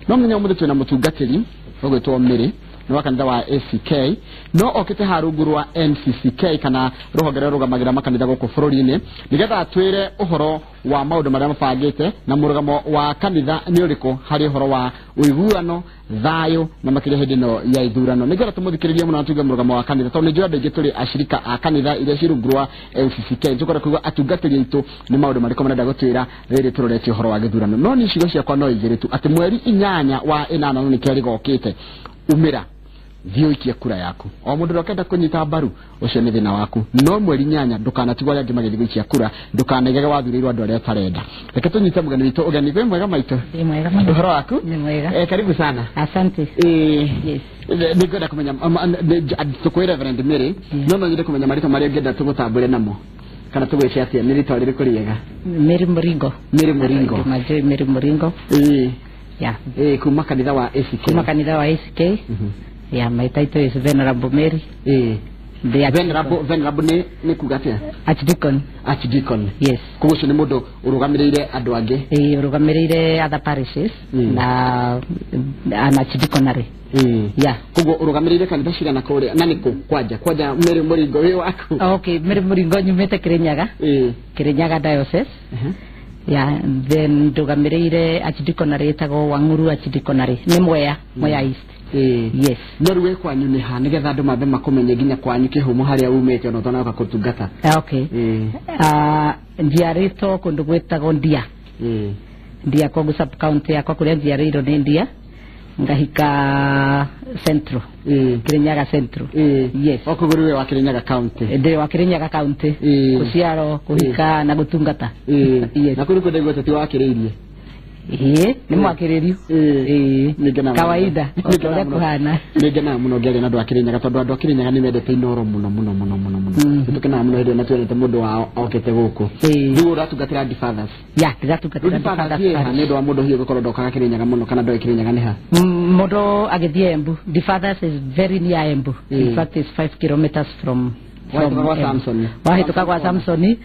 No mũthenya ũmũthĩ twĩna mũtungatĩri ũgwĩtwo Mary nĩ wa kanitha wa ACK no okĩte ha rungu rwa NCCK kana rũhonge rũrĩa rũrũgamagĩrĩra makanitha gũkũ bũrũri-inĩ nĩgetha atwĩre ũhoro wa maũndũ marĩa mabangĩte na mũrũgamo wa kanitha nĩ ũrĩkũ harĩ ũhoro wa ũiguano, thayũ na makĩria hĩndĩ ĩno ya ithurano. Nĩngwenda tũmũthikĩrĩrie mũno na tuigue mũrũgamo wa kanitha tondũ nĩ njũĩ andũ aingĩ tũrĩ acirika a kanitha iria ciĩ rungu rwa NCCK. Nĩtũkwenda kũigua atungatĩri aitũ nĩ maũndũ marĩkũ marenda gũtwĩra rĩrĩ tũroretie ũhoro wa gĩthurano. No niĩ ciugo ciakwa no igĩrĩ tu atĩ mweri 8 wa 8 no nĩkĩo rĩgokĩte, umĩra thiĩ ũikie kura yaku. O mũndũ ũrĩa ũkenda kũnyita mbaru ũcio nĩ thĩna waku, no mweri 8 ndũkanatigwo arĩa angĩ magĩthiĩ gũikia kura, ndũkanaigage wathurĩirwo andũ arĩa ũtarenda. Reke tũnyite mũgeni witũ ũgeni. Wĩ mwega maitũ? Nĩ mwega mũno. Ũhoro waku? Nĩ mwega. Karibu sana. Asante. Yes. Nĩngwenda kũmenya tũkwĩ Reverend Mary, no nyende kũmenya marĩtwa marĩa ũngĩenda tũgũtambũre namo kana tũgwĩke atĩa, nĩ rĩtwa rĩrĩkũ rĩega? Mary Muringo. Mary Muringo. Majoi Mary Muringo. Yeah. Kuma kanitha wa ACK. Kuma kanitha wa ACK. Yeah, my title is Venerable Mary. The Venerable nĩ kuga atĩa? Archdeacon. Archdeacon. Yes. Koguo ũcio nĩ mũndũ ũrũgamĩrĩire andũ angĩ. Ũrũgamĩrĩire other parishes na an archdeaconry. Yeah. Koguo ũrũgamĩrĩire kanitha cigana kũrĩa na nĩkũ kwanja Mary Muringo wĩ waku? Okay, Mary Muringo nyumĩte Kirinyaga. Kirinyaga Diocese. Yeah, then ndũgamĩrĩire archdeaconry ĩtagwo Wang'uru Archdeaconry. Nĩ Mwea, Mwea East. Yes. No rĩu wĩ kwanyu nĩ ha nĩgetha andũ mambe makũmenye nginya kwanyu kĩhumo harĩa umĩte ona ũtanoka kũtungata? Okay. Njiarĩtwo kũndũ gwĩtagwo Ndia. Ndia koguo sub county yakwa kũrĩa njiarĩirwo nĩ Ndia. Ngahika Central. Kirinyaga Central. Yes. O koguo rĩu wĩ wa Kirinyaga County. Ndĩ wa Kirinyaga County. Gũciarwo, kũhika na gũtungata. Yes. Na kũu nĩkuo ndaigua atĩ wakĩrĩirie. Nĩ mwakĩrĩrio. Kawaida. Ũrĩa kũhana. Nĩ ngenaga mũno ngĩaria na andũ a Kirinyaga tondũ andũ a Kirinyaga nĩ mendete Inooro mũno mũno mũno mũno mũno. Nĩ tũkenaga mũno hĩndĩ ĩrĩa tuonete mũndũ wao okĩte gũkũ. Rĩu ũratungatĩra The Fathers. Yeah, ndĩratungatĩra The Fathers nĩ ũndũ wa mũndũ hihi gũkorwo ndokaga Kirinyaga mũno kana ndoĩ Kirinyaga nĩ ha? Mũndũ agĩthiĩ Embu. The Fathers is very near Embu. In fact it's 5 kilometers from Wahĩtũka gwa Samson. Wahĩtũka gwa Samson.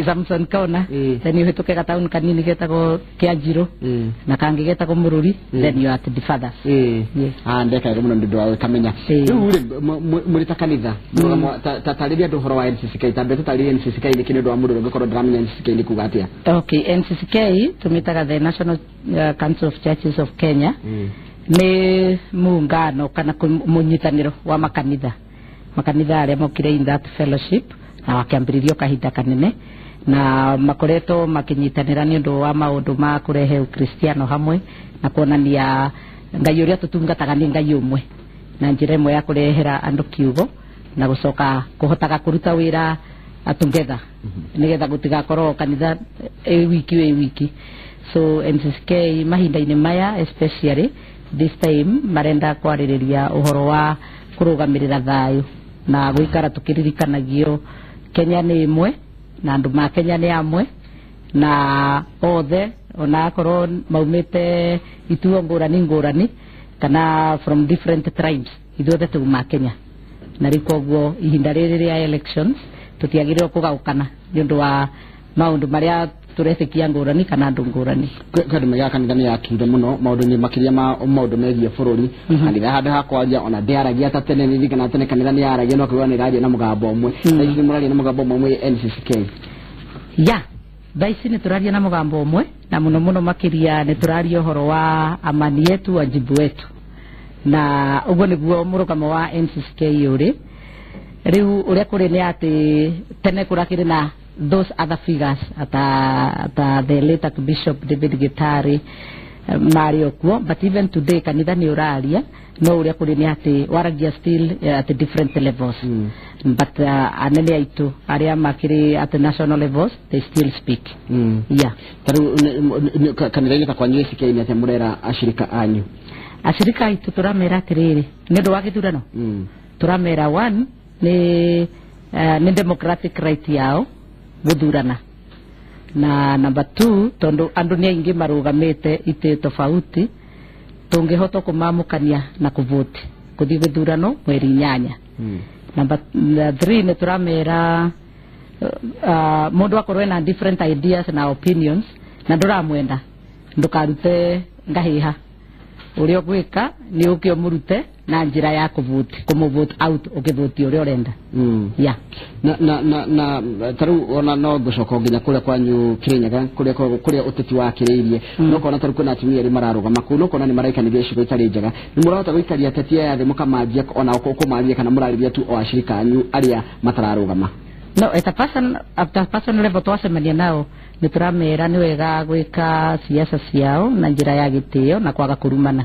Samson Kona. Then ũhĩtũke gataũni kanini getagwo Kĩanjirũ na kangĩ getagwo Mũrũri, then you are at The Fathers. Yes. Ndeka wega mũno nĩ ũndũ wa gũkamenya. Rĩu rĩ mũrĩ ta kanitha tarĩria andũ ũhoro wa NCCK, tambe tũtarĩrie NCCK nĩkĩ nĩ ũndũ wa mũndũ ũrĩa ũngĩkorwo ndaramenya NCCK nĩ kuga atĩa? Okay, NCCK tũmĩtaga the National Council of Churches of Kenya. Nĩ muungano kana mũnyitanĩro wa makanitha. Makanitha arĩa mokire in that fellowship na wakĩambĩrĩrio kahinda kanene na makoretwo makĩnyitanĩra nĩ ũndũ wa maũndũ ma kũrehe ũkristiano hamwe na kuonania Ngai ũrĩa tũtungataga nĩ Ngai ũmwe na njĩra ĩmwe ya kũrehera andũ kiugo na gũcoka kũhotaga kũruta wĩra together nĩgetha gũtigakorwo kanitha ĩ wiki ĩ wiki. So NCCK mahinda-inĩ maya especially this time marenda kwarĩrĩria ũhoro wa kũrũgamĩrĩra thayũ na gũikara tũkĩririkanagio Kenya nĩ ĩmwe na andũ ma Kenya nĩ amwe na othe ona akorwo maumĩte ituo ngũrani ngũrani kana from different tribes ithuothe tuma Kenya na rĩu koguo ihinda rĩrĩ rĩa elections tũtiagĩrĩirwo kũgaũkana nĩ ũndũ wa maũndũ marĩa tũretĩkia ngũrani kana andũ ngũrani. Kwĩ andũ maigaga kanitha nĩ yakire mũno maũndũ-inĩ makĩria ma maũndũ megiĩ bũrũri. Kanitha handũ ha kwaria ona ndĩaragia ta tene, nĩririkana tene kanitha nĩ yaragia no kũigua nĩ ĩraria na mũgambo ũmwe. Thaa ici mũraria na mũgambo ũmwe mwĩ NCCK? Yeah, thaa ici nĩ tũraria na mũgambo ũmwe na mũno mũno makĩria nĩ tũraria ũhoro wa amani yetu wajibu wetu na ũguo nĩguo mũrũgamo wa NCCK ũrĩ. Rĩu ũrĩa kũrĩ nĩ atĩ tene kũrakĩrĩ na those other figures ata the late Archbishop David Gitari marĩ o kuo, but even today kanitha nĩ ũraria no ũrĩa kũrĩ nĩ atĩ waragia still at different levels, but anene aitũ arĩa makĩrĩ at the national levels, they still speak. Yeah. Ta rĩu kanitha-inĩ ta kwanyu ACK nĩ atĩa mũrera acirika anyu? Acirika aitũ tũramera atĩrĩrĩ nĩ ũndũ wa gĩthurano, tũramera one nĩ democratic right yao gũthurana na number 2 tondũ andũ nĩ aingĩ marũgamĩte itĩ tofauti tũngĩhota kũmamũkania na kũvoti kũthiĩ gĩthurano mweri 8. Number 3 nĩ tũramera mũndũ akorwo ena different ideas na opinions na ndũramwenda ndũkarute ngahĩha Ũrĩa ũgwĩka nĩ ũke ũmũrute na njĩra ya kũvote, kũmũvote out, ũkĩvote ũrĩa ũrenda. Yeah. Na tarĩu ona no ngũcoka nginya kũrĩa kwanyu Kirinyaga, kũrĩa ũteti wakĩrĩirie, no kona tarĩu kwĩna atumia erĩ mararũgama kũu, no kona nĩ maraikanĩria icigo itarĩ njega. Nĩ mũrahota gũikaria ateti aya thĩ mũkamanjia ona kũmaria, kana mũrarĩria tu o acirika anyu arĩa matararũgama? No, at a person level twacemania nao nĩ tũramera nĩ wega gwĩka siasa ciao na njĩra ya gĩtĩo na kwaga kũrumana.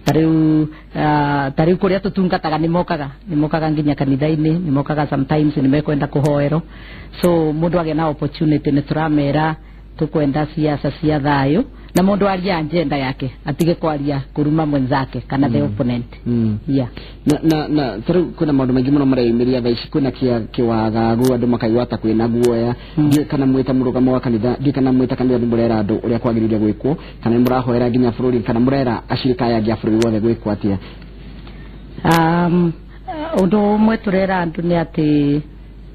Tarĩu kũrĩa tũtungataga nĩ mokaga nginya kanitha-inĩ, nĩ mokaga sometimes nĩ mekwenda kũhoerwo, so mũndũ agĩa na opportunity nĩ tũramera tũkwenda siasa cia thayũ, na mũndũ aria agenda yake, atige kwaria kũruma mwenzake kana the opponent. Yeah. Na tarĩu kwĩna maũndũ maingĩ mũno mareyumĩria thaa ici, kwĩna kĩwagagu, andũ makaigua ta kwĩna guoya. Ndiũĩ kana mwĩta mũrũgamo wa kanitha, ndiũĩ kana mwĩta kanitha nĩ mũrera andũ ũrĩa kwagĩrĩire gwĩkwo, kana nĩ mũrahoera nginya bũrũri, kana mũrera acirika aya angĩ a bũrũri wothe gwĩkwo atĩa? Ũndũ ũmwe tũrera andũ nĩ atĩ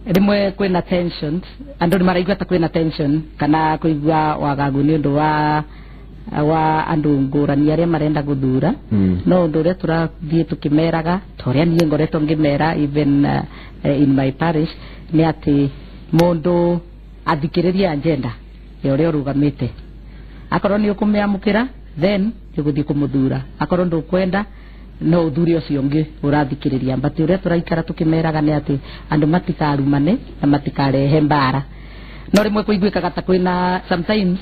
rĩmwe kwĩna tensions, andũ nĩ maraigua ta kwĩna tension kana kũigua wagagu nĩ ũndũ wa andũ ngũrani arĩa marenda gũthura. No ũndũ ũrĩa tũrathiĩ tũkĩmeraga, ta ũrĩa niĩ ngoretwo ngĩmera even in my parish, nĩ atĩ mũndũ athikĩrĩrie agenda ya ũrĩa ũrũgamĩte. Akorwo nĩ ũkũmĩamũkĩra, then nĩ ũgũthiĩ kũmũthura. Akorwo ndũkwenda, no ũthure ũcio ũngĩ ũrathikĩrĩria. But ũrĩa tũraikara tũkĩmeraga nĩ atĩ andũ matikarumane na matikarehe mbara. No rĩmwe kũiguĩkaga ta kwĩna sometimes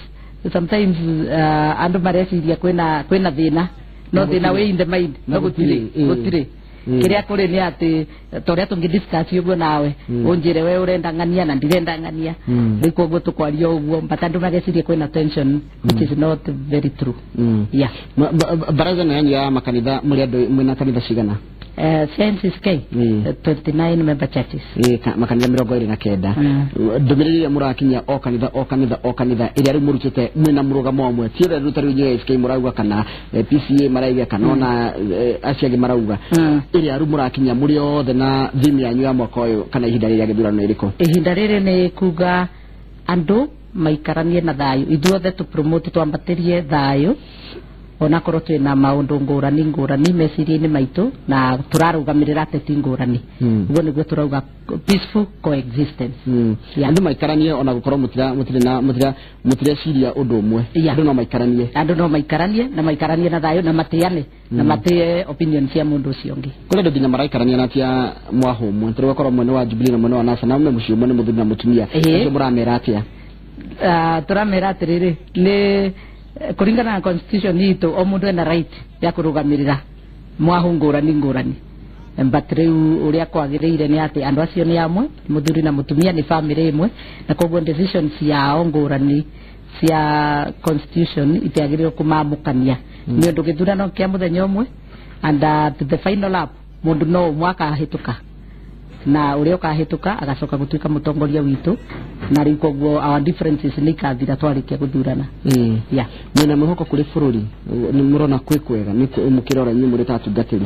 andũ mareciria kwĩna thĩna, no thĩna wĩ in the mind, no gũtirĩ. Gũtirĩ. Kĩrĩa kũrĩ nĩ atĩ ta ũrĩa tũngĩ discuss ũguo nawe, ũnjĩre we ũrenda ng'ania na ndirenda ng'ania. Rĩu koguo tũkwaria ũguo, but andũ mageciria kwĩna tension, which is not very true. Yeah. Baraza ĩno yanyu ya makanitha, mũrĩ andũ mwĩna kanitha cigana? CNCCK, 29 member churches. Makanitha 29. Ndũmĩrĩri ĩrĩa mũrakinyia o kanitha o kanitha o kanitha ĩrĩa rĩu mũrutĩte mwĩna mũrũgamo ũmwe, ti ĩrĩa rĩu tarĩu inyuĩ ASK mũrauga kana PCA marauga kana ona acio angĩ marauga, ĩrĩa rĩu mũrakinyia mũrĩ othe na theme yanyu ya mwaka ũyũ kana ihinda rĩrĩa gĩthurano ĩrĩkũ? Ihinda rĩrĩ nĩ kuga andũ maikaranie na thayũ, ithuothe tũ promote, twambatĩrie thayũ, onakorwo twĩna maũndũ ngũrani ngũrani meciria-inĩ maitũ na tũrarũgamĩrĩra ateti ngũrani. Ũguo nĩguo tũrauga peaceful coexistence. Yeah. Andũ maikaranie ona gũkorwo mũtira mũtirĩ na mũtira mũtireciria ũndũ ũmwe. Yeah. Andũ no maikaranie. Andũ no maikaranie na maikaranie na thayũ na matĩane na matĩe opinion cia mũndũ ũcio ũngĩ. Kũrĩ andũ nginya maraikarania na tia mwahũ ũmwe, tondũ ũgakorwo mwena wa Jubilee na mwena wa NASA na me mũciĩ ũmwe, nĩ mũthuri na mũtumia. Acio mũramera atĩa? Tũramera atĩrĩrĩ, nĩ kũringana na constitution itũ, o mũndũ ena right ya kũrũgamĩrĩra mwahũ ngũrani ngũrani, but rĩu ũrĩa kwagĩrĩire nĩ atĩ andũ acio nĩ amwe, mũthuri na mũtumia nĩ family ĩmwe, na koguo decisions ciao ngũrani cia constitution itiagĩrĩirwo kũmamũkania, nĩ ũndũ gĩthurano kĩa mũthenya ũmwe, and to the final lap mũndũ no ũmwe akahĩtũka, na ũrĩa ũkahĩtũka agacoka gũtuĩka mũtongoria witũ, na rĩu koguo our differences nĩ ikathira twarĩkia gũthurana. Yeah. Mwĩna mwĩhoko kũrĩ bũrũri? Nĩ mũrona kwĩ kwega nĩ mũkĩrora inyuĩ mũrĩ ta atungatĩri?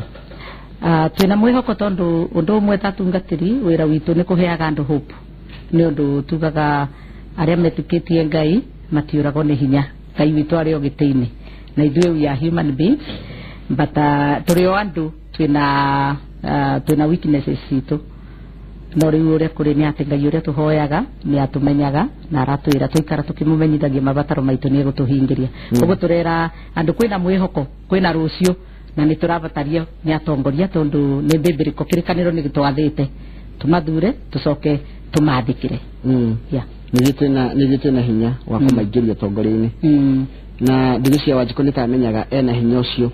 Twĩna mwĩhoko tondũ ũndũ ũmwe ta atungatĩri wĩra witũ nĩ kũheaga andũ hope, nĩ ũndũ tugaga arĩa metĩkĩtie Ngai matiũragwo nĩ hinya. Ngai witũ arĩ o gĩtĩ-inĩ, na ithuĩ we are human beings, but tũrĩ o andũ, twĩna weaknesses citũ, no rĩu ũrĩa kũrĩ nĩ atĩ Ngai ũrĩa tũhoyaga nĩ atũmenyaga na aratwĩra tũikara tũkĩmũmenyithagia mabataro maitũ nĩ egũtũhingĩria. Koguo tũrera andũ kwĩna mwĩhoko, kwĩna rũciũ, na nĩ tũrabatario nĩ atongoria, tondũ nĩ mbĩmbĩrĩko kĩrĩkanĩro nĩ gĩtwathĩte tũmathure tũcoke tũmathĩkĩre. Yeah. Nĩthuĩ twĩna hinya wa kũmaingĩria ũtongoria-inĩ. Na ndigĩcia Wanjikũ nĩ tamenyaga ena hinya ũcio?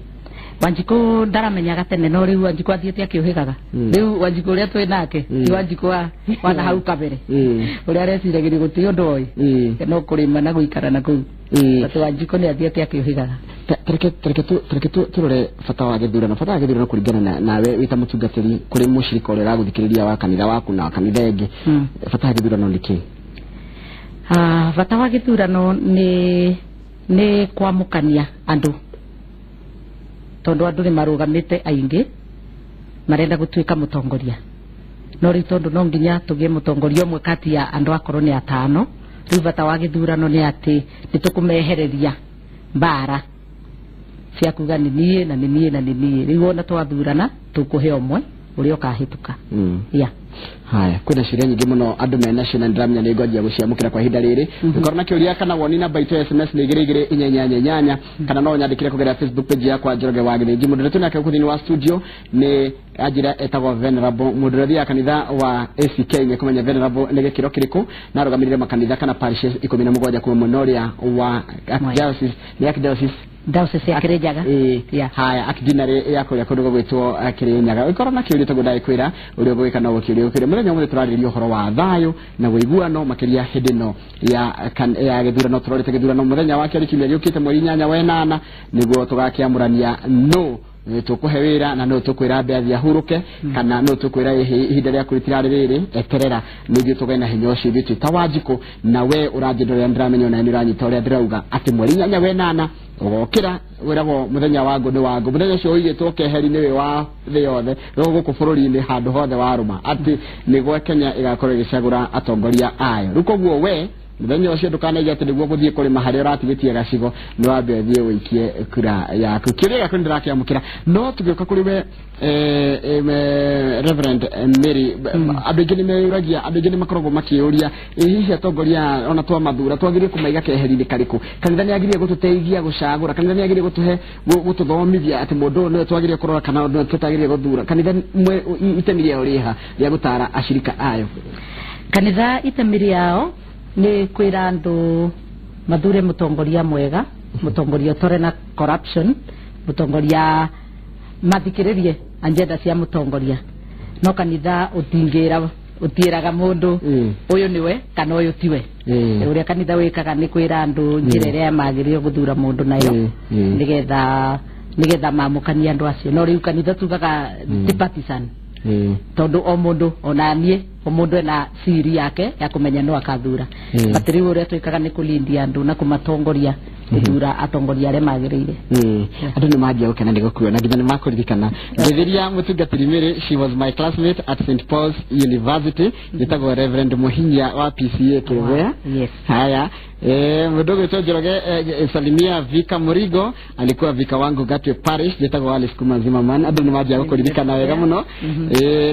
Wanjikũ ndaramenyaga tene, no rĩu Wanjikũ athiĩte akĩũhĩgaga. Rĩu Wanjikũ ũrĩa twĩ nake ti Wanjikũ wa na hau kabere, ũrĩa areciragĩria gũtirĩ ũndũ oĩ, no kũrĩma na gũikara na kũu. But Wanjikũ nĩ athiĩte akĩũhĩgaga. Tareke tũrore bata wa gĩthurano, bata wa gĩthurano kũringana na nawe wĩ ta mũtungatĩri kũrĩ mũcirika ũrĩa ũragũthikĩrĩria wa kanitha waku na wa kanitha ĩngĩ. Bata wa gĩthurano nĩ kĩĩ? Bata wa gĩthurano nĩ kwamũkania andũ, tondũ andũ nĩ marũgamĩte aingĩ marenda gũtuĩka mũtongoria, no rĩu tondũ no nginya tũgĩe mũtongoria ũmwe kati ya andũ akorwo nĩ atano, rĩu bata wa gĩthurano nĩ atĩ nĩ tũkũmehereria mbara Cia kuga nĩ niĩ na nĩ niĩ na nĩ niĩ. Rĩu ona twathurana tũkũhe ũmwe ũrĩa ũkahĩtũka. Yeah. Haya, kwĩna ciũria nyingĩ mũno andũ mena cio na ndĩramenya nĩ ngwanjia gũciamũkĩra kwa ihinda rĩrĩ. Ũkorwo na kĩũria kana woni, namba itũ ya SMS nĩ 22488, kana no nyandĩkĩre kũgerera Facebook page yakwa, Njoroge wa Gĩthĩnji. Mũndũ ũrĩa twĩnake gũkũ thĩinĩ wa studio nĩ anjĩra etagwo Venerable, mũndũ ũrĩa ũthiaga kanitha wa ACK nĩ kũmenya Venerable nĩ gĩkĩro kĩrĩkũ, na arũgamĩrĩire makanitha kana parishes 17 kuma mwena ũrĩa wa Archdiocese, nĩ Archdiocese. Diocese ya Kirinyaga. Ĩĩ. Yeah. Haya, akidinarĩ ya kũrĩa kũndũ gũgwĩtwo Kĩrĩnyaga. Ũngĩkorwo na kĩũria toguo ndagĩkwĩra ũrĩa ũgwĩka, no gũkĩũria gũkĩũria. Mũthenya ũmũthĩ tũrarĩrĩria ũhoro wa thayũ na ũiguano, makĩria hĩndĩ ĩno ya gĩthurano. Tũrorete gĩthurano mũthenya wa kerĩ kiumia gĩũkĩte, mweri 8 wa 8, nĩguo tũgakĩamũrania no tũkũhe wĩra na no tũkwĩra ambe athiĩ ahurũke, kana no tũkwĩra ĩhĩ, ihinda rĩaku rĩtirarĩ rĩrĩ, eterera. Nĩithuĩ tũgĩe na hinya ũcio ithuĩ twĩ ta Wanjikũ. Na we ũranjĩndorera, ndĩramenya ona nĩ ũranyita ũrĩa ndĩrauga atĩ mweri 8 wa 8 ũgokĩra wĩragwo mũthenya wa ngũ nĩ wa ngũ. Mũthenya ũcio ũigĩtwo keheri-inĩ wĩ wa thĩ yothe, rĩu gũkũ bũrũri-inĩ handũ hothe warũma atĩ nĩguo Kenya ĩgakorwo ĩgĩcagũra atongoria ayo. Rĩu koguo we mũthenya ũcio ndũkanaige atĩ nĩguo gũthiĩ kũrĩma harĩa ũratigĩtie gacigo, nĩ wambe ũthiĩ ũikie kura yaku. Kĩũria gĩaku nĩ ndĩrakĩamũkĩra, no tũgĩũka kũrĩ we, Reverend Mary, andũ aingĩ nĩ meyũragia, andũ aingĩ nĩ makoragwo makĩũria, ĩ hihi atongoria ona twamathura twagĩrĩire kũmaiga keheri-inĩ karĩkũ? Kanitha nĩ agĩrĩire gũtũteithia gũcagũra? Kanitha nĩ agĩrĩire gũtũhe gũtũthomithia atĩ mũndũ ũyũ nĩwe twagĩrĩire kũrora kana nĩwe tũtagĩrĩire gũthura? Kanitha itemi rĩao rĩha rĩa gũtara acirika ayo? Kanitha itemi rĩao nĩ kwĩra andũ mathure mũtongoria mwega, mũtongoria ũtarĩ na corruption, mũtongoria mathikĩrĩrie agenda cia mũtongoria. No kanitha ũtingĩra, ũtiĩraga mũndũ ũyũ nĩwe kana ũyũ tiwe. Ũrĩa kanitha wĩkaga nĩ kwĩra andũ njĩra ĩrĩa magĩrĩire gũthura mũndũ nayo, nĩgetha mamũkanie andũ acio. No rĩu kanitha tugaga ti partisan, tondũ o mũndũ, ona niĩ, o mũndũ ena siri yake ya kũmenya no akathura. But rĩu ũrĩa twĩkaga nĩ kũlindia andũ na kũmatongoria gũthura atongoria arĩa magĩrĩire. Andũ nĩ manjia gũkena nĩ gũkuona, nginya nĩ makũririkana. Ngĩthiria mũtungatĩri Mary, she was my classmate at St Paul's University. Njĩtagwo Reverend Muhinya wa PCA Kĩthea. Haya, mũndũ ũgwĩtwo Njoroge, salimia Vika Murigo, alikuwa vika wangu Gatwe Parish. Njĩtagwo Alice kuma Zimmerman. Andũ nĩ manjia gũkũririkana wega mũno.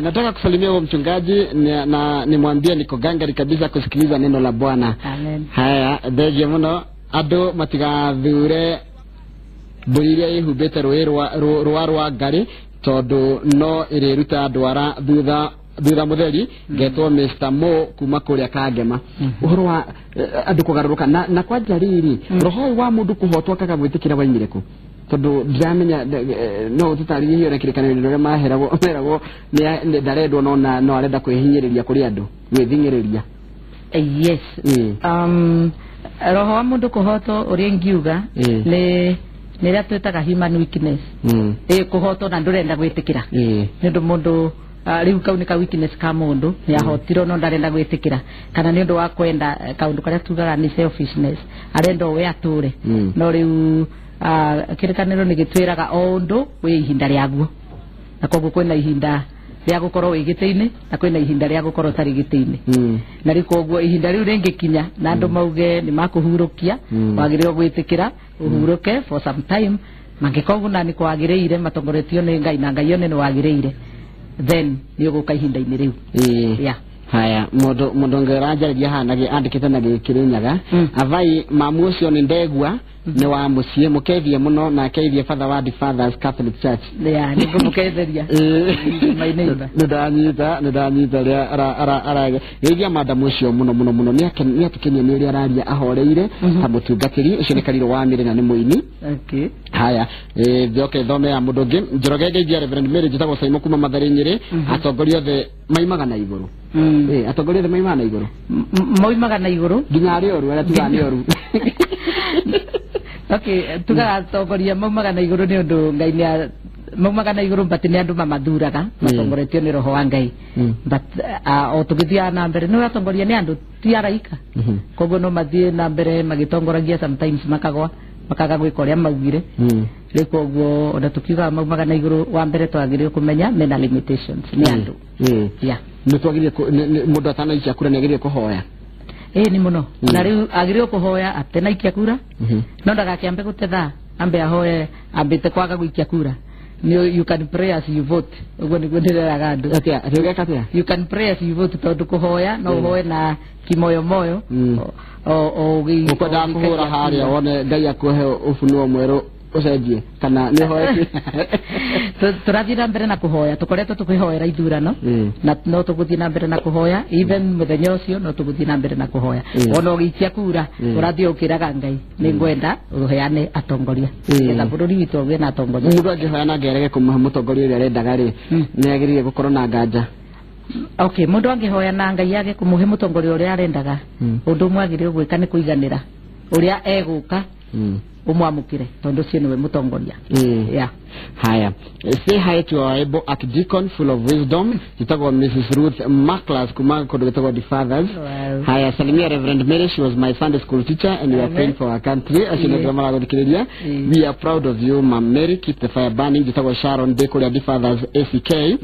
Nataka kusalimia huo mchungaji na nimwambie niko gangari kabisa kusikiliza neno la Bwana. Amen. Haya, thengiũ mũno. Andũ matigathure mbũri iria ĩhumbĩte rũĩ rũa rwa ngarĩ, tondũ no ĩrĩruta ndwara thutha thutha mũtheri. Ngetwo Mr Mo kuma kũrĩa Kangema. Ũhoro wa andũ kũgarũrũka na kwanja rĩrĩ, roho ũyũ wa mũndũ kũhotwo akaga gwĩtĩkĩra waimire kũ? Tondũ ndiramenya, no ũtũtarĩrie hiyo na kĩrĩkanĩro ũrĩa maheragwo, meragwo nĩ ndarendwo, no no arenda kwĩhinyĩrĩria kũrĩ andũ, gwĩthing'ĩrĩria. Yes. Roho wa mũndũ kũhotwo, ũrĩa ingiuga, nĩ ĩrĩa twĩtaga human weakness. Ĩ kũhotwo na ndũrenda gwĩtĩkĩra, nĩ ũndũ mũndũ rĩu kau nĩ ka weakness ka mũndũ, nĩ ahotirwo no ndarenda gwĩtĩkĩra, kana nĩ ũndũ wa kwenda kaũndũ karĩa tugaga nĩ selfishness, arenda o we atũre. No rĩu kĩrĩkanĩro nĩ gĩtwĩraga o ũndũ wĩ ihinda rĩaguo, na koguo kwĩna ihinda rĩa gũkorwo wĩ gĩtĩ-inĩ na kwĩna ihinda rĩa gũkorwo ũtarĩ gĩtĩ-inĩ. Na rĩu koguo ihinda rĩu rĩngĩkinya na andũ mauge nĩ makũhurũkia, wagĩrĩirwo gwĩtĩkĩra ũhurũke for some time. Mangĩkorwo na nĩ kwagĩrĩire matongoretio nĩ Ngai na Ngai one nĩ wagĩrĩire, then nĩ ũgũka ihinda-inĩ rĩu. Yeah. Haya, mũndũ ũngĩ ũranjarĩria haha na andĩkĩte na Gĩkĩrĩnyaga, avai mamu ũcio nĩ ndegwa, nĩ wa mũciĩ, mũkeithie mũno na akeithie father wa the Fathers Catholic Church. Yeah, nĩ ngũmũketheria. My neighbor. Nĩ ndanyita ũrĩa geithia madamu ũcio mũno mũno mũno, nĩ atũkenia nĩ ũrĩa araria ahoreire ta mũtungatĩri ũcio. Nĩ Karirũ wa Mĩrĩ na nĩ mũini. Haya, njoke thome ya mũndũ ũngĩ. Njoroge, ngeithia Reverend Mary, njĩtagwo Saimo kuma Mathare Nyĩrĩ. Atongoria othe maimaga na igũrũ? Atongoria othe maimaga na igũrũ? Moimaga na igũrũ. Nginya arĩa oru, arĩa tugaga nĩ oru? Okay, tugaga atongoria maumaga na igũrũ nĩ ũndũ Ngai nĩ maumaga na igũrũ, but nĩ andũ mamathuraga matongoretio nĩ roho wa Ngai. But o tũgĩthiaga na mbere, nĩ atongoria nĩ andũ, ti araika. Koguo no mathiĩ na mbere magĩtongoragia, sometimes makagwa, makaga gwĩka ũrĩa maugire. Rĩu koguo ona tũkiugaga maumaga na igũrũ, wa mbere twagĩrĩirwo kũmenya mena limitations, nĩ andũ. Yeah. Nĩ twagĩrĩire mũndũ atanaikia kura nĩ agĩrĩire kũhoya? Ĩĩ, nĩ mũno. Na rĩu agĩrĩirwo kũhoya atenaikia kura, no ndagakĩambe gũte thaa. ambe ahoe ambite kwaga gwikia kura. You can pray as you vote. Uguo niguo ndĩreraga andũ. Atia ũgeka atia? You can pray as you vote tondu kuhoya no uhoe na kimoyo moyo. O ũkwendaga kũhũra harĩa wone Ngai akuhe ũfunuo mwerũ ũcenjie kana nĩ hoete? Tũrathiĩ na mbere na kũhoya, tũkoretwo tũkĩhoera ithurano na no tũgũthiĩ na mbere na kũhoya even mũthenya ũcio, no tũgũthiĩ na mbere na kũhoya. Ona ũgĩikia kura ũrathiĩ ũkĩraga Ngai nĩ ngwenda ũheane atongoria nĩgetha bũrũri witũ ũgĩe na atongoria. Mũndũ angĩhoya na ngerege kũmũhe mũtongoria ũrĩa arendaga rĩ, nĩ agĩrĩire gũkorwo na nganja? Okay, mũndũ angĩhoya na Ngai age kũmũhe mũtongoria ũrĩa arendaga, ũndũ ũmwe agĩrĩirwo gwĩka nĩ kũiganĩra ũrĩa egũka umwamukire tondu ũcio nĩwe mũtongoria. Yeah. Haya, say hi to our able archdeacon full of wisdom, jitagwo Mrs. Ruth Maklas kuma kũndũ gĩtagwo The Fathers. Wow. Haya, salimia Reverend Mary, she was my Sunday school teacher and we are praying for our country. Acio nĩ maragũthikĩrĩria. We are proud of you, Ma'am Mary, keep the fire burning. Jitagwo Sharon ndĩ kũrĩa The Fathers ACK.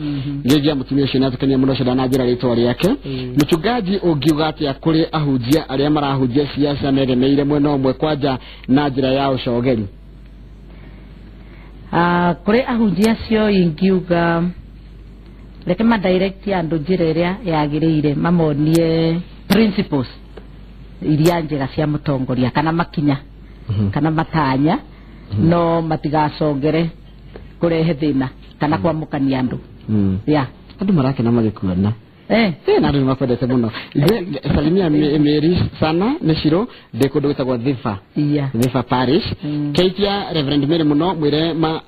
Ngĩgia mũtumia ũcio nĩatũkenia mũno ũcio ndananjĩra rĩtwa rĩake. Mũchungaji, ũngiuga atĩa kũrĩ ahunjia arĩa marahunjia siasa megemeire mwena ũmwe kwanja na njĩra ya ũcogeri? Kũrĩ ahunjia acio ingiuga reke madirect andũ njĩra ĩrĩa yagĩrĩire, mamonie principles iria njega cia mũtongoria kana makinya kana matanya, no matigacongere kũrehe thĩna kana kwamũkania andũ. Yeah. Andũ marakena magĩkuona. Na andũ nĩmakwendete mũno. Salimia Mary sana nĩ Ciro ndĩ kũndũ gwĩtagwo Thiba. Thiba Parish. Keitia Reverend Mary mũno, mwĩre ma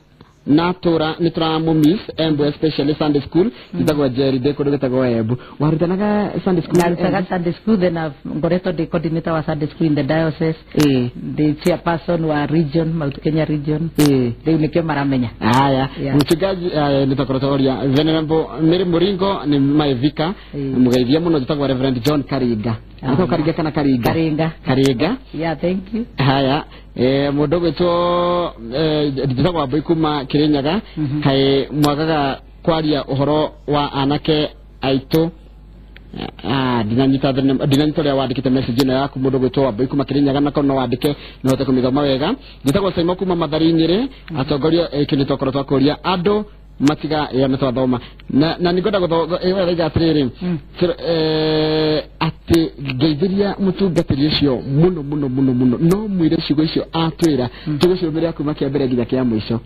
natũra nĩ tũramũmiss Embu, especially Sunday school. Njĩtagwo Jerry ndĩ kũndũ gwĩtagwo Embu. Warutanaga Sunday school? Narutaga Sunday school, then ngoretwo ndĩ coordinator wa Sunday school in the diocese, ndĩ chairperson wa region, Mount Kenya region. Rĩu nĩkĩo maramenya. Haya, mchungaji, nĩtwakorwo twaria Venerable Mary Muringo nĩ my vicar, mũgeithia mũno. Njĩtagwo Reverend John Karinga. Nĩtagwo Karinga kana Karinga? Karinga. Karinga. Yeah, thank you. Haya, mũndũ ũgwĩtwo njĩtagwo Wambui kuma Kirinyaga, kaĩ mwagaga kwaria ũhoro wa anake aitũ? Ndinanyita ndinanyita ũrĩa wandĩkĩte message ĩno yaku, mũndũ ũgwĩtwo Wambui kuma Kirinyaga, na korwo no wandĩke no hote kũmĩthoma wega. Njĩtagwo Saimo kuma Mathari Nyĩrĩ, atongoria kĩndũ twakorwo twakũria andũ matiga ĩyo nĩ twathoma na nĩngwenda gũthoma atĩrĩrĩ, atĩ ngeithĩria mũtungatĩri ũcio mũno mũno mũno mũno, no mwĩre ciugo icio atwĩra tũgũcirũmĩrĩra kuma kĩa mbere nginya kĩa mũico.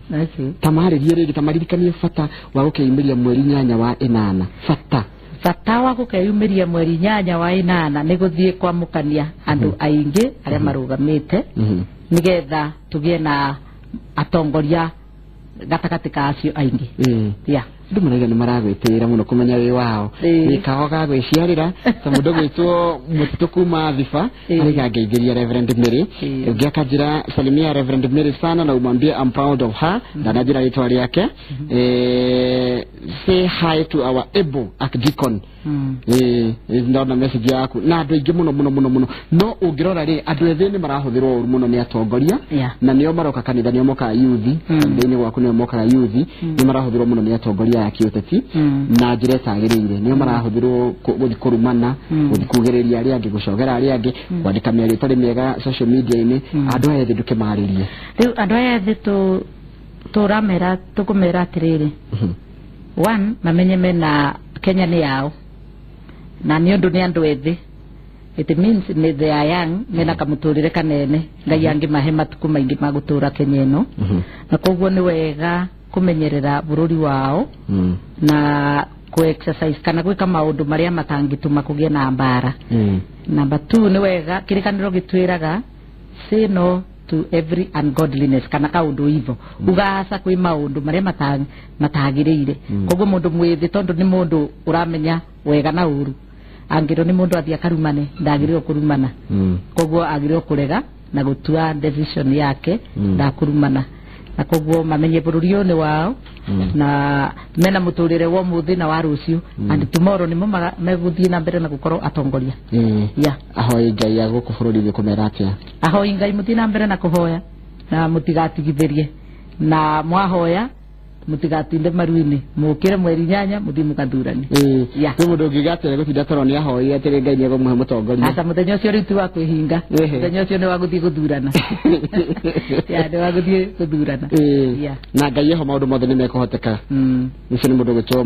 Tamarĩrie rĩngĩ, tamaririkanie bata wa gũkĩyumĩria mweri 8 wa 8, bata Bata wa gũkeyumĩria mweri 8 wa 8 nĩ gũthiĩ kwamũkania andũ aingĩ arĩa marũgamĩte nĩgetha tũgĩe na atongoria gatagatĩ ka acio aingĩ. Yeah. Andũ maraiga nĩ maragwĩtĩĩra mũno kũmenya wĩ wao, wĩkago ga gwĩciarĩra ta mũndũ gwĩtwo mũtitũ kuma Thiba araiga ngeithĩria Reverend Mary. Ũngĩ akanjĩra salimia Reverend Mary sana na umwambie I'm proud of her, ndananjĩra rĩtwa rĩake. Say hi to our able archdeacon. Ndona message yaku na andũ aingĩ mũno mũno mũno mũno, no ũngĩrora rĩ, andũ ethĩ nĩ marahũthĩrwo ũru mũno nĩ atongoria, na nĩo maroka kanitha, nĩo mokaga youth kanitha-inĩ gwaku, nĩo mokaga youth, nĩ marahũthĩrwo mũno nĩ atongoria ya kĩũteti na njĩra ĩtagĩrĩire, nĩo marahũthĩrwo gũthiĩ kũrumana, gũthiĩ kugĩrĩria arĩa angĩ, gũcogera arĩa angĩ, kwandĩka mĩario ĩtarĩ mĩega social media-inĩ. Andũ aya ethĩ ndũkĩmarĩrie. Rĩu andũ aya ethĩ tũramera tũkũmera atĩrĩrĩ, one, mamenye mena Kenya nĩ yao, na nĩ ũndũ nĩ andũ ethĩ, it means nĩ they are young, mena kamũtũrĩre kanene Ngai angĩmahe matukũ maingĩ ma gũtũra Kenya ĩno, na koguo nĩ wega kũmenyerera bũrũri wao na ku exercise kana gwĩka maũndũ marĩa matangĩtũma kũgĩe na mbara. Number 2, nĩ wega kĩrĩkanĩro gĩtwĩraga say no to every ungodliness kana kaũndũ ivo ugaca kwĩ maũndũ marĩa matagĩrĩire. Koguo mũndũ mwĩthĩ, tondũ nĩ mũndũ ũramenya wega na ũru, angĩrwo nĩ mũndũ athiĩ akarumane, ndagĩrĩirwo kũrumana, koguo agĩrĩirwo kũrega na gũtua decision yake ndakũrumana, na koguo mamenye bũrũri ũyũ nĩ wao na mena mũtũrĩre wa ũmũthĩ na wa rũciũ, and tomorrow nĩmo megũthiĩ na mbere na gũkorwo atongoria. Yeah. Ahoi Ngai a gũkũ bũrũri-inĩ kũmera atĩa? Ahoi Ngai mũthiĩ na mbere na kũhoya na mũtigatigithĩrie, na mwahoya Mutigatinde maruini mukire mweri nyanya muthi mukathurani. Ni mundu ungigatire gutinda toro ni ahoire atiri Ngai ni egumuhe mutongoria. Ata muthenya ucio riu ti wa kwihinga, muthenya ucio ni wa guthii guthurana. Ya ni wa guthii guthurana. Na Ngai eho maundu mothe ni mekuhoteka. Ucio ni mundu gwitwo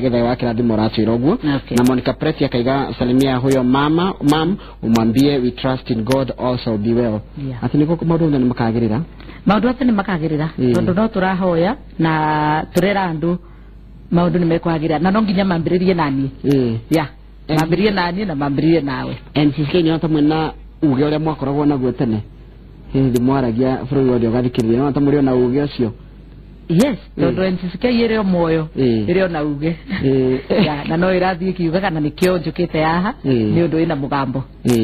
Githae wa Kirathimo ũratwĩra ũguo. Na Monica Preti akaiga salimia huyo mama mam umwambie we trust in God also be well. Ati niko maundu mothe ni makagirira. Maundu othe ni makagirira tondu no turahoya na turera andu maundu ni mekwagirira na no nginya mambiririe nani. Ya mambiririe nani na mambiririe nawe. NCCK ni ata mwena uge uria mwakoragwo naguo tene hindi mwaragia bũrũri wothe ũgathikĩrĩria no ata mũrĩ ona uge ũcio. Yes, tondu NCCK ĩrĩ o muoyo ĩrĩ ona uge. Ya na no ĩrathiĩ ĩkiuga kana nĩkĩo njũkĩte haha nĩ ũndũ ĩna mũgambo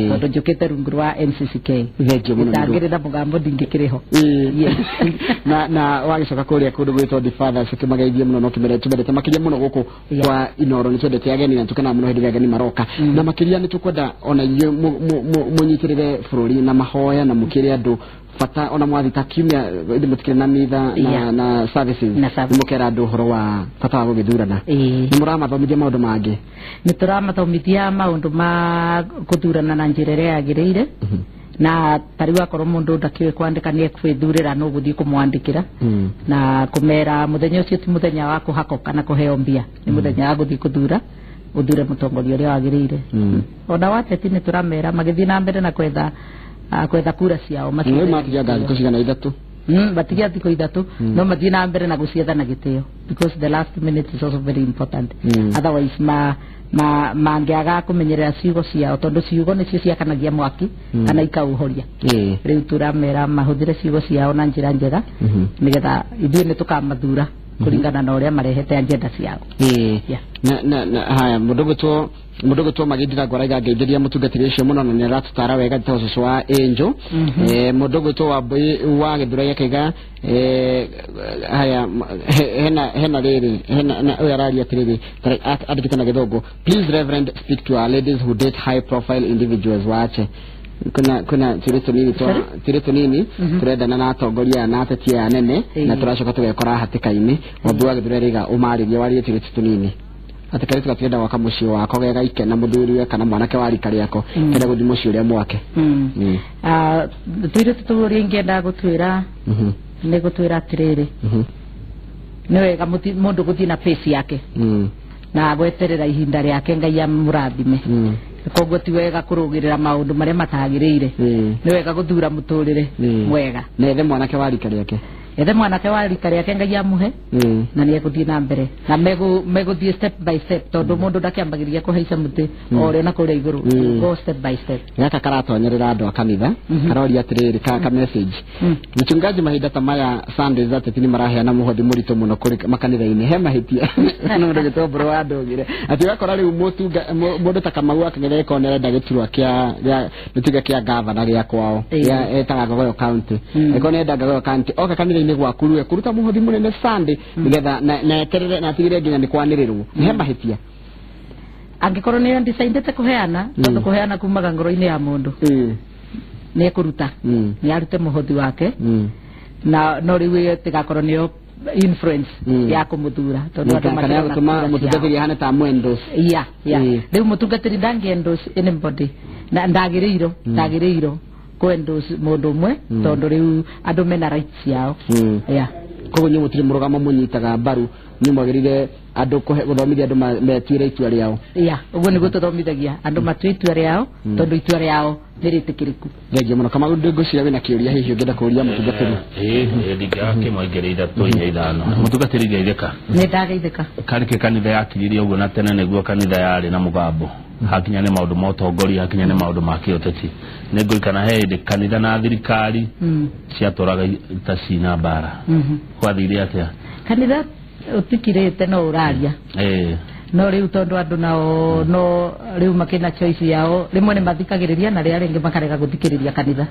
tondu njũkĩte rungu rwa NCCK. Thengio mũno. Ndangĩrĩ na mũgambo ndingĩkĩrĩ ho. Na wagĩcoka kũrĩa kũndũ gwĩtwo The Fathers ũkĩmageithie mũno no kĩmere makĩria mũno gũkũ kwa Inoro nĩ twendete ageni na tũkenaga mũno hĩndĩ ĩrĩa ageni maroka. Na makĩria nĩ tũkwenda ona inyuĩ mũnyitĩrĩre bũrũri na mahoya na mũkĩre andũ bata ona mwathi ta kiumia indi mutikire na mitha na services mukera andu uhoro wa bata wa gugithurana. Ni muramathomithia maundu mangi? Ni turamathomithia maundu ma kuthurana na njira iria yagiriire. Na tariu akorwo mundu ndakiũĩ kwandĩka nĩ ekwĩthurĩra no gũthiĩ kũmwandĩkĩra na kũmera mũthenya ũcio ti mũthenya wa kũhakwo kana kũheo mbia, nĩ mũthenya wa gũthiĩ kũthura ũthure mũtongoria ũrĩa wagĩrĩire. Ona wateti nĩ tũramera magĩthiĩ na mbere na kwetha kura ciao matigia thikũ cigana ithatũ. Matigia thikũ ithatũ no mathiĩ na mbere na gũcietha na gĩtĩo because the last minute is also very important. Otherwise mangĩaga kũmenyerera ciugo ciao tondũ ciugo nĩcio ciakanagia mwaki kana ikauhoria. Rĩu tũramera mahũthĩre ciugo ciao na njĩra njega nĩgetha ithuĩ nĩ tũkamathura kũringana na ũrĩa marehete agenda ciao. Na haya mundu gwitwo Magindira Ngwaraiga ngeithĩria mũtungatĩri ũcio mũno na nĩaratũtara wega ta ũcũcũ wa Angel. Mũndũ gwitwo wa Mbui wa Gĩthurai akaiga haya hena rĩrĩ hena ũyũ araria atĩrĩrĩ andĩkĩte na Gĩthũngũ, please Reverend speak to our ladies who date high profile individuals waache kuna tũirĩtu nini tũrendana na atongoria na ateti aya anene na tũracoka tũgekora hatĩka-inĩ. Wambui wa Gĩthurai araiga ũmarĩrie warie tũirĩtu tũnini atĩ kairĩtu gatirenda gwaka mũciĩ wako gegaike na mũthuriwe kana mwanake wa rika rĩako kenda gũthiĩ mũciĩ ũrĩa mwake. Tũirĩtu tũu ũrĩa ingĩenda gũtwĩra nĩ gũtwĩra atĩrĩrĩ nĩ wega mũndũ gũthiĩ na pace yake na gweterera ihinda rĩake Ngai amũrathime. Koguo ti wega kũrũgĩrĩra maũndũ marĩa matagĩrĩire, nĩ wega gũthura mũtũrĩre mwega na ethe mwanake wa rika rĩake. Ethe mwanake wa rika rĩake Ngai amũhe na nĩ egũthiĩ na mbere na megũthiĩ step by step tondũ mũndũ ndakĩambagĩrĩria kũhaica mũtĩ o ũrĩa na kũrĩa igũrũ, go step by step. Gaka karatonyerera andũ a kanitha karoria atĩrĩrĩ ka message mchungaji mahinda ta maya Sundays ateti nĩ maraheana mũhothi mũritũ mũno kũrĩ makanitha-inĩ he mahĩtia no mũndũ gĩtwo mbũrũ wa ndũgire atĩ ũgakora rĩu mũndũ ta Kamau akĩgeria gĩkorwo nĩarenda gĩturwa kĩa gĩtuĩke kĩa gavana gĩa kwao etaga Ngogoyo County ĩkorwo nĩarenda Ngogoyo County oka kanitha-inĩ gwaku rĩu ekũruta mũhothi mũnene Sunday nĩgetha na eterere na atigĩrĩre nginya nĩ kwanĩrĩrwo. He mahĩtia angĩkorwo nĩyo ndicaindĩte kũheana tondũ kũheana kumaga ngoro-inĩ ya mũndũ nĩ ekũruta nĩ arute mũhothi wake na no rĩu ĩtigakorwo nĩyo influence ya kũmũthura tondũ andũ makĩrona gũtũma mũtungatĩri ahane ta mwendos. Ya rĩu mũtungatĩri ndangĩ endorse anybody na ndagĩrĩirwo kũ endorse mũndũ ũmwe tondũ rĩu andũ mena rights yao. Ya koguo inyuĩ mũtirĩ mũrũgamo mũnyitaga mbaru inyuĩ mwagĩrĩire andũ gũthomithia andũ metuĩre itua rĩao. Ya ũguo nĩguo tũthomithagia andũ matue itua rĩao tondũ itua rĩao nĩ rĩtĩkĩrĩku. Thengio mũno Kamau, ngwĩciria wĩna kĩũria hihi ũngĩenda kũũria mũtungatĩri. Ndingĩaga kĩmwe igĩrĩ ithatũ inya ithano. Mũtungatĩri geithĩka. Nĩ ndageithĩka. Karĩkĩ kanitha yakiririe ũguo na tene nĩguo kanitha yarĩ na mũgambo hakinya nĩ maũndũ ma ũtongoria hakinya nĩ maũndũ ma kĩũteti. Nĩ ngũririkana he hĩndĩ kanitha na thirikari ciatũraga ita cina mbara. Gwathire atĩa? Kanitha ũtikirĩte no ũraria. No rĩu tondũ andũ nao no rĩu makĩna choice yao rĩmwe nĩ mathikagĩrĩria na rĩrĩa rĩngĩ makarega gũthikĩrĩria kanitha.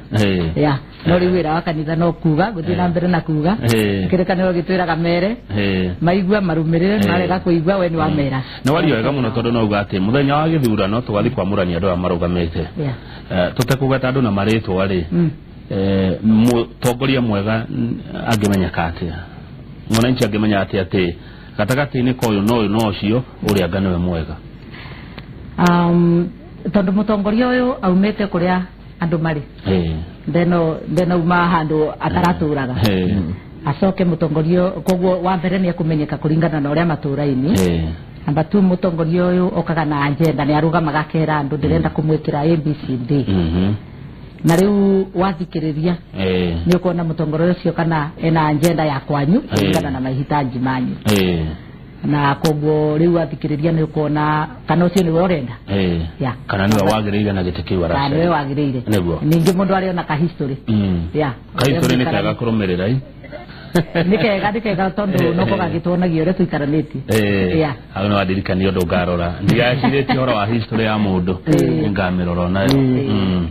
Ya no rĩu wĩra wa kanitha no kuga gũthiĩ na mbere na kuga kĩrĩkanĩro gĩtwĩraga mere maigua marũmĩrĩre marega kũigua we nĩ wamera. Nĩ waria wega mũno tondũ no uga atĩ mũthenya wa gĩthurano tũgathiĩ kwamũrania andũ aya marũgamĩte tũtekũgweta andũ na marĩtwa rĩ mũtongoria mwega angĩmenyeka atĩa? Mwananchi angĩmenya atĩ atĩ gatagatĩ-inĩ ka ũyũ na ũyũ na ũcio ũrĩa anga nĩwe mwega? Tondũ mũtongoria ũyũ aumĩte kũrĩa andũ marĩ, ndeno uma handũ ataratũraga, acoke mũtongoria koguo wa mbere nĩ ekũmenyeka kũringana na ũrĩa matũra-inĩ. Namba 2, mũtongoria ũyũ okaga na agenda, nĩ arũgamaga akera andũ ndĩrenda kũmwĩkĩra ABCD. Na rĩu wathikĩrĩria nĩ ũkuona mũtongoria ũcio kana ena agenda ya kwanyu kũringana na mahitaji manyu. Na koguo rĩu wathikĩrĩria nĩ ũkuona kana ũcio nĩwe ũrenda. Yeah. Kana nĩwe wagĩrĩire na gĩtĩ kĩu kana nĩwe wagĩrĩire. Nĩguo. Ningĩ mũndũ arĩona ka history. Yeah. Ka history nĩ kega kũrũmĩrĩra. Nĩ kega tondũ noko gagĩtuonagia ũrĩa tũikaranĩtie. Yeah. Hau nĩ wandirikania ũndũ ngarora. Ndigacirĩtie ũhoro wa history ya mũndũ. Ngamĩrora nayo.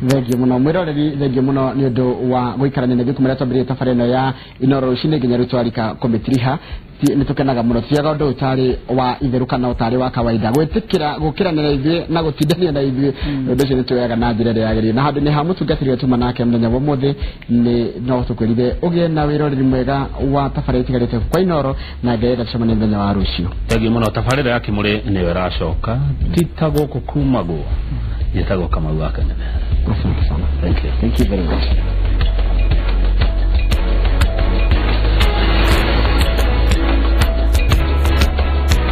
Thengiũ mũno mwĩroreri, thengiũ mũno nĩ ũndũ wa gũikarania na ithuĩ kuma rĩrĩa twambĩrĩirie tabarĩra ĩno ya Inooro rũcinĩ nginya rĩu twarika kũmĩtiriha. Nĩ tũkenaga mũno, tutiaga ũndũ ũtarĩ wa itherũ kana ũtarĩ wa kawaida gwĩtĩkĩra gũkĩranĩra ithuĩ na gũtindania na ithuĩ. Ũndũ ũcio nĩ tuoyaga na njĩra ĩrĩa yagĩrĩire, na handũ-inĩ ha mũtungatĩri ũrĩa tuma nake mũthenya wa ũmũthĩ, nĩ no tũkwĩrire ũgĩe na wĩroreri mwega wa tabarĩra ĩtigarĩte kwa Inooro, na Ngai enda tũcemanie mũthenya wa rũciũ. Thengiũ mũno. Tabarĩra ya Kĩmũrĩ nĩyo ĩracoka, ti ta gũkũ kumagwo. Njĩtagwo Kamau wa Kang'ethe. Asante sana. Thank you. Thank you very much.